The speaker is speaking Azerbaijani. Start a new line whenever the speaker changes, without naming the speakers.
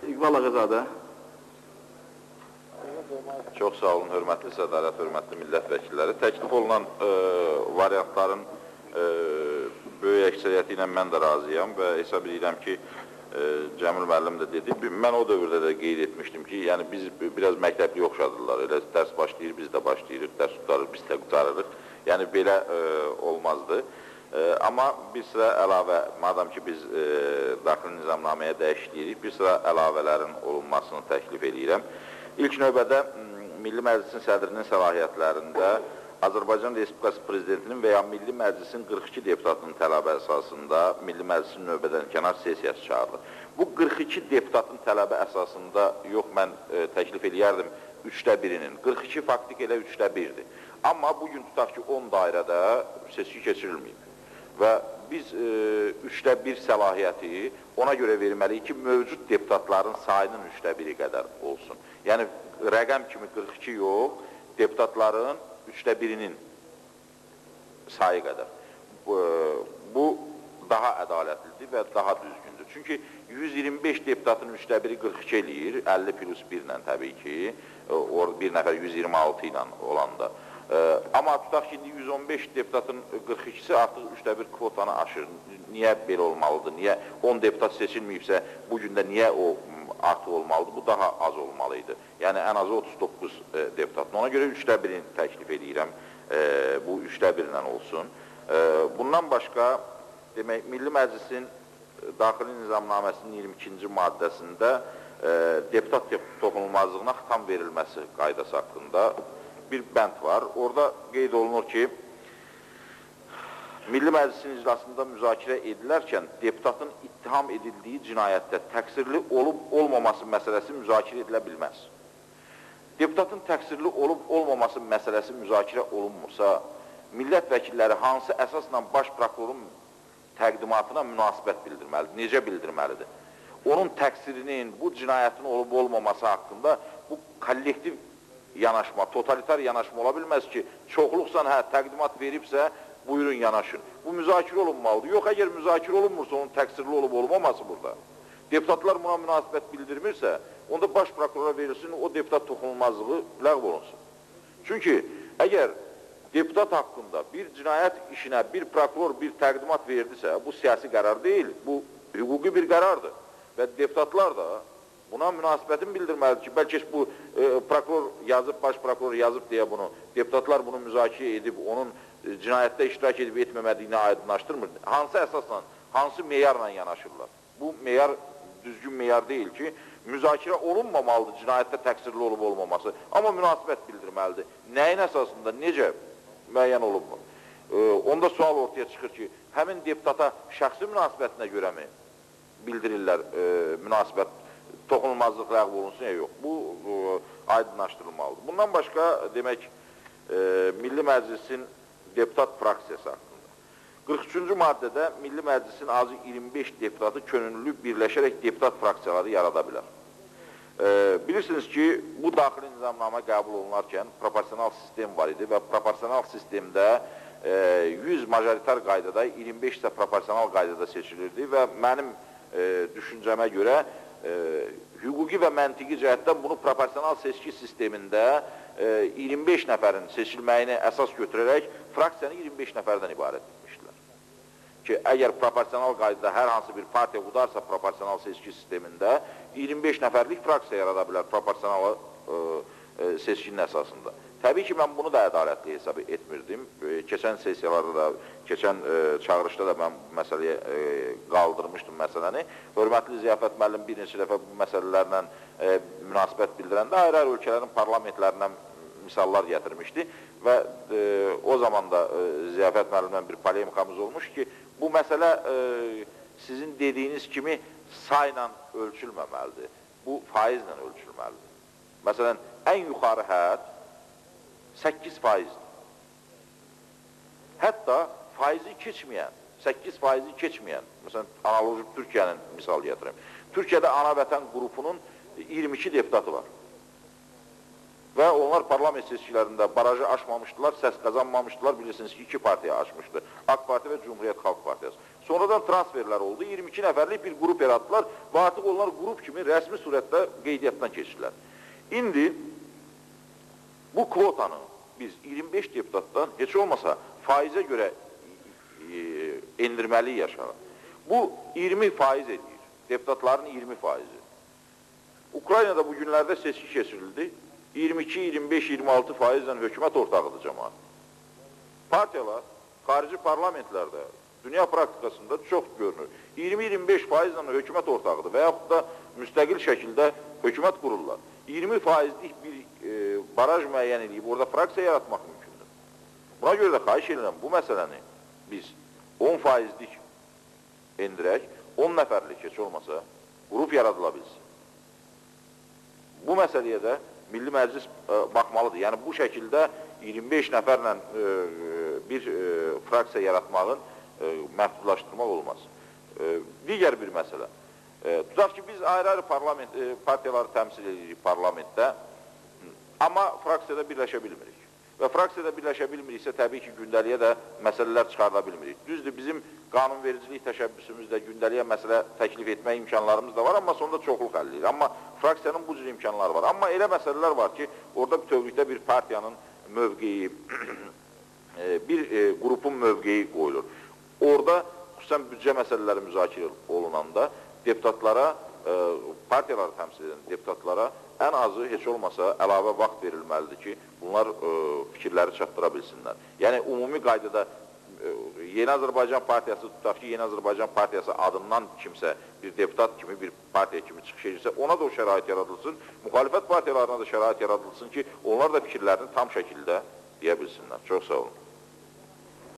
İqbal Ağazadə.
Çox sağ olun, hörmətli sədarət, hörmətli millət vəkilləri. Təklif olunan variantların böyük əksəriyyəti ilə mən də razıyam və hesab edirəm ki, Cəmil müəllim də dedi, mən o dövrdə də qeyd etmişdim ki, yəni biz biraz məktəbli oxşadırlar, elə dərs başlayır, biz də başlayırıq, dərs qurtarır, biz də qurtarırıq, yəni belə olmazdı. Amma bir sıra əlavə, madam ki biz daxili nizamnaməyə dəyişiklik, bir sıra əlavələrin olunmasını təklif edirəm. İlk növbədə Milli Məclisin sədrinin səlahiyyətlərində Azərbaycan Respublikası Prezidentinin və ya Milli Məclisin 42 deputatının tələbi əsasında Milli Məclisin növbədən kənar sessiyası çağırılır. Bu 42 deputatın tələbi əsasında yox, mən təklif eləyərdim 3də 1-inin. 42 faktik elə 3də 1-dir. Amma bugün tutaq ki, 10 dairədə seçki keçirilməyib. Və biz 3də 1 səlahiyyəti ona görə verməliyik ki, mövcud deputatların sayının 3də 1-i qədər olsun. Yəni, rəqəm kimi 42 yox, deputatların 3də 1-inin sayı qədər. Bu daha ədalətlidir və daha düzgündür. Çünki 125 deputatın 3də 1-i 42 eləyir, 50 plus 1 ilə təbii ki, bir nəfər 126 ilə olanda. Amma tutaq ki, indi 115 deputatın 42-si artıq 3də 1 kvotanı aşır. Niyə belə olmalıdır? Niyə 10 deputat seçilməyibsə, bu gün də niyə o artıq olmalıdır? Bu daha az olmalı idi. Yəni, ən azı 39 deputatın. Ona görə 3də 1-ini təklif edirəm. Bu 3də 1-lə olsun. Bundan başqa, demək, Milli Məclisin Daxili Nizamnaməsinin 22-ci maddəsində deputat toxunulmazlığına xitam verilməsi qaydası haqqında bir bənd var. Orada qeyd olunur ki, Milli Məclisin iclasında müzakirə edilərkən deputatın ittiham edildiyi cinayətdə təqsirli olub olmaması məsələsi müzakirə edilə bilməz. Deputatın təqsirli olub olmaması məsələsi müzakirə olunmursa, millət vəkilləri hansı əsasla baş prokurorun təqdimatına münasibət bildirməlidir, necə bildirməlidir? Onun təqsirinin, bu cinayətin olub olmaması haqqında bu kollektiv yanaşma, totalitar yanaşma ola bilməz ki, çoxluqsan, hə, təqdimat veribsə, buyurun yanaşın. Bu müzakirə olunmalıdır. Yox, əgər müzakirə olunmursa, onun təqsirli olub olmaması burada. Deputatlar buna münasibət bildirmirsə, onda baş prokurora verilsin, o deputat toxunulmazlığı ləğv olunsun. Çünki əgər deputat haqqında bir cinayət işinə bir prokuror bir təqdimat verdisə, bu siyasi qərar deyil, bu hüquqi bir qərardır. Və deputatlar da buna münasibətini bildirməlidir ki, bəlkə bu prokuror yazıb, baş prokuror yazıb deyə bunu, deputatlar bunu müzakirə edib, onun cinayətdə iştirak edib etməmədiyini aydınlaşdırmır. Hansı əsasla, hansı meyarla yanaşırlar? Bu meyar düzgün meyar deyil ki, müzakirə olunmamalıdır cinayətdə təqsirli olub olmaması, amma münasibət bildirməlidir. Nəyin əsasında, necə müəyyən olunmur? Onda sual ortaya çıxır ki, həmin deputata şəxsi münasibətinə görə mi bildirirlər münasibət, toxunulmazlıq ləğv olunsun ya yox? Bu aydınlaşdırılmalıdır. Bundan başqa, demək, Milli Məclisin deputat fraksiyası haqqında. 43-cü maddədə Milli Məclisin azı 25 deputatı könüllü birləşərək deputat fraksiyaları yarada bilər. Bilirsiniz ki, bu daxili nizamnamə qəbul olunarkən proporsional sistem var idi və proporsional sistemdə 100 majoritar qaydada, 25 isə proporsional qaydada seçilirdi və mənim düşüncəmə görə hüquqi və məntiqi cəhətdən bunu proporsional seçki sistemində 25 nəfərin seçilməyini əsas götürərək fraksiyanı 25 nəfərdən ibarət etmişdilər. Ki, əgər proporsional qaydada hər hansı bir partiya udarsa proporsional seçki sistemində 25 nəfərlik fraksiya yarada bilər proporsional seçkinin əsasında. Təbii ki, mən bunu da ədalətli hesab etmirdim. Keçən sessiyalarda da, keçən çağırışda da mən bu məsələyə qaldırmışdım məsələni. Hörmətli Ziyafət müəllim bir neçə dəfə bu məsələlərlə münasibət bildirəndə ayrı-ayrı ölkələrin parlamentlərindən misallar gətirmişdi və o zaman da Ziyafət müəllimlə bir polemikamız olmuş ki, bu məsələ sizin dediyiniz kimi sayla ölçülməməlidir. Bu faizlə ölçülməlidir. Məsələn, ən yuxarı hədd 8 faizdir. Hətta faizi keçməyən, 8 faizi keçməyən, məsələn, analoji Türkiyənin misal gətirim. Türkiyədə Ana Vətən qrupunun 22 deputatı var. Və onlar parlament seçkilərində barajı aşmamışdılar, səs qazanmamışdılar. Bilirsiniz ki, iki partiya aşmışdı. AK Parti və Cumhuriyyət Xalq Partiyası. Sonradan transferlər oldu. 22 nəfərlik bir qrup yaratdılar və artıq onlar qrup kimi rəsmi surətdə qeydiyyatdan keçdilər. İndi bu kvotanı biz 25 deputatdan heç olmasa faizə görə endirməliyik aşağı. Bu 20% edir. Deputatların 20%. Ukraynada bu günlərdə seçki keçirildi. 22, 25, 26 faizlə hökumət ortağıdır cəmaat. Partiyalar xarici parlamentlərdə, dünya praktikasında çox görünür. 20-25 faizlə hökumət ortağıdır və yaxud da müstəqil şəkildə hökumət qururlar. 20 faizlik bir baraj müəyyən edib, orada fraksiya yaratmaq mümkündür. Buna görə də xahiş edirəm, bu məsələni biz 10 faizlik endirək, 10 nəfərlik heç olmasa qrup yaradıla bilsin. Bu məsələyə də Milli Məclis baxmalıdır. Yəni bu şəkildə 25 nəfərlə bir fraksiya yaratmağın məhdudlaşdırmaq olmaz. Digər bir məsələ. Tutaq ki, biz ayrı-ayrı partiyaları təmsil edirik parlamentdə, amma fraksiyada birləşə bilmirik. Və fraksiyada birləşə bilmiriksə, təbii ki, gündəliyə də məsələlər çıxarda bilmirik. Düzdür, bizim qanunvericilik təşəbbüsümüzdə gündəliyə məsələ təklif etmək imkanlarımız da var, amma sonunda çoxluq həll edir. Amma fraksiyanın bu cür imkanları var. Amma elə məsələlər var ki, orada bütövlükdə bir partiyanın mövqeyi, bir qrupun mövqeyi qoyulur. Orada xüsusən büdcə məsələləri müzakirə olunanda deputatlara, partiyaları təmsil edən deputatlara ən azı heç olmasa əlavə vaxt verilməlidir ki, bunlar fikirləri çatdıra bilsinlər. Yəni, ümumi qaydada Yeni Azərbaycan Partiyası, tutaq ki, Yeni Azərbaycan Partiyası adından kimsə bir deputat kimi, bir partiya kimi çıxış edirsə, ona da o şərait yaradılsın, müxalifət partiyalarına da şərait yaradılsın ki, onlar da fikirlərini tam şəkildə deyə bilsinlər. Çox sağ olun.